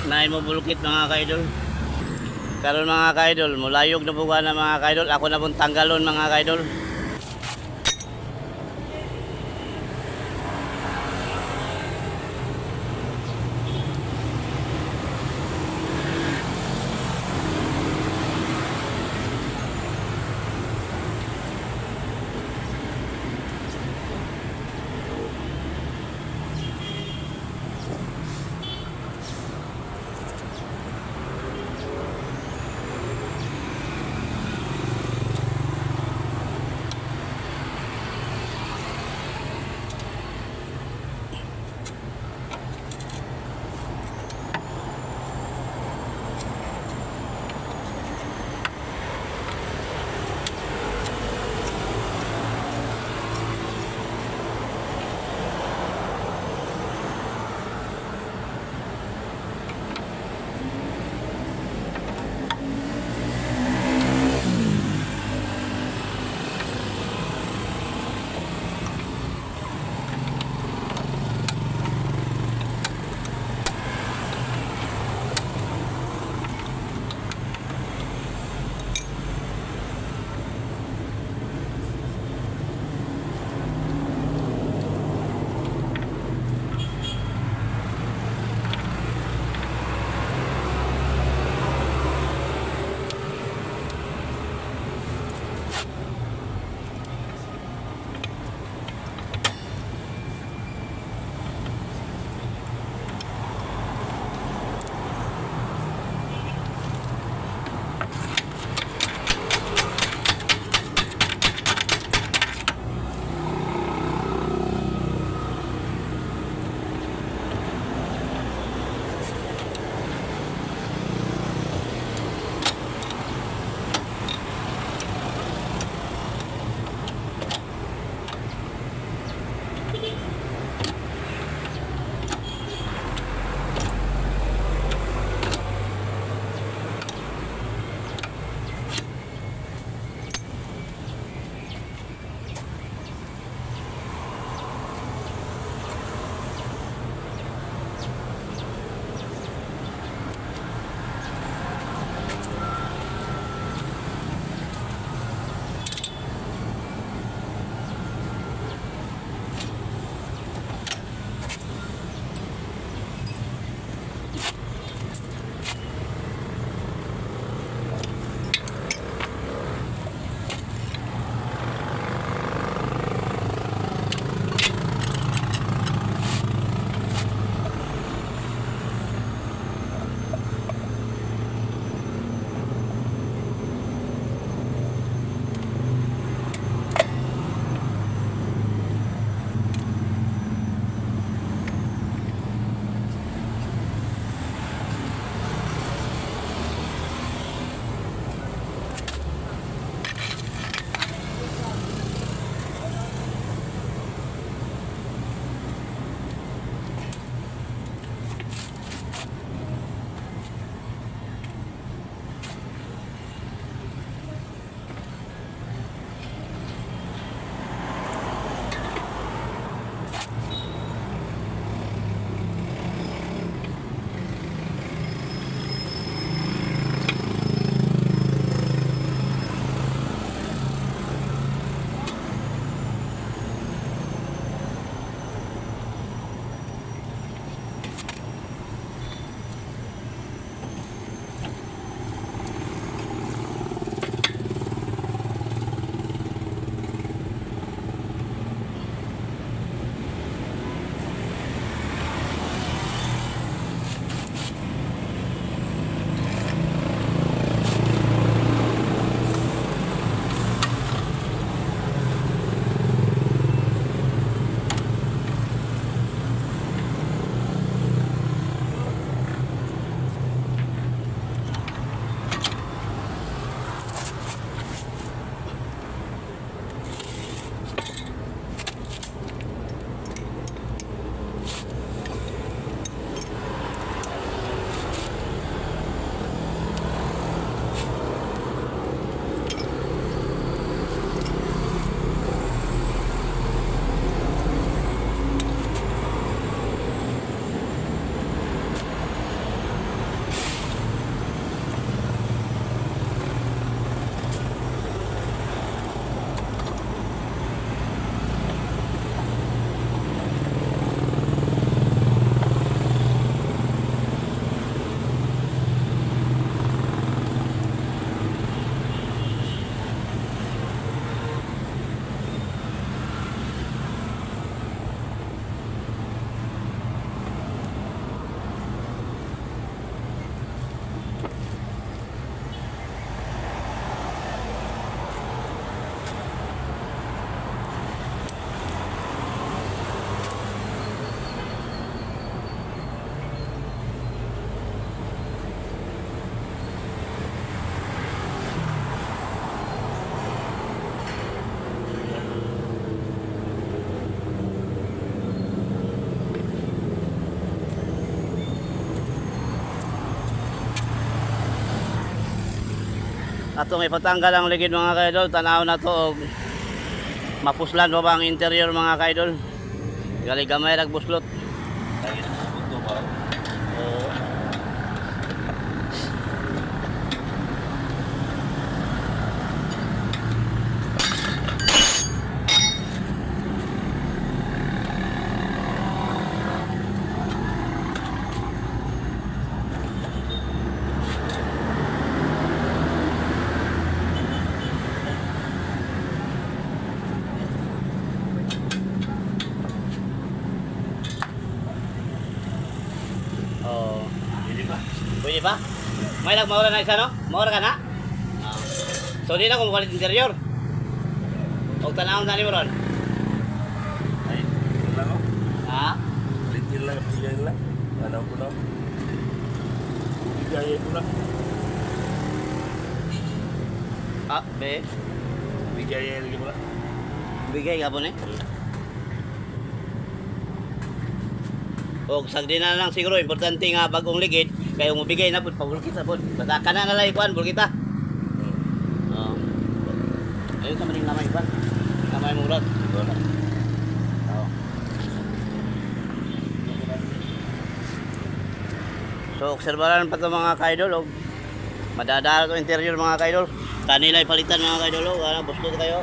Naay mo bulkit, mga kaidol. Karon, mga kaidol, mulayog na buga na, mga kaidol. Ako na pong tanggalon, mga kaidol. Atong ipatanggal ang ligid, mga kaidol, tanaw na to og mapuslan pa ba ang interior, mga kaidol. Gali gamay rag buslot. Ay, ito ba? Oo. Oo. Pwede ba? Pwede ba? May lang maura na isa, no? Maura ka na? Ah. So di na kung mukalit interior. Og tanawon na ni mo ron. Ay, yun lang oh. Ha? Litil lang, bigay lang. Ano ko lang. Bigay ko lang. Ah, be. Bigay ko lang. Bigay ka po ni. Og sagdi na lang siguro, importante nga bagong ligid kay umubigay na pud pabulkita pud. Basta kana na lang ikuan bulkita. Oo. Ayun sa maning lamay ikuan. Lamay murag. Wala. Oo. So, obserbaran pa ito, mga kaidol. Og madadala to interior, mga kaidol. Kanila palitan, mga kaidol. Og, ano, buslot kayo.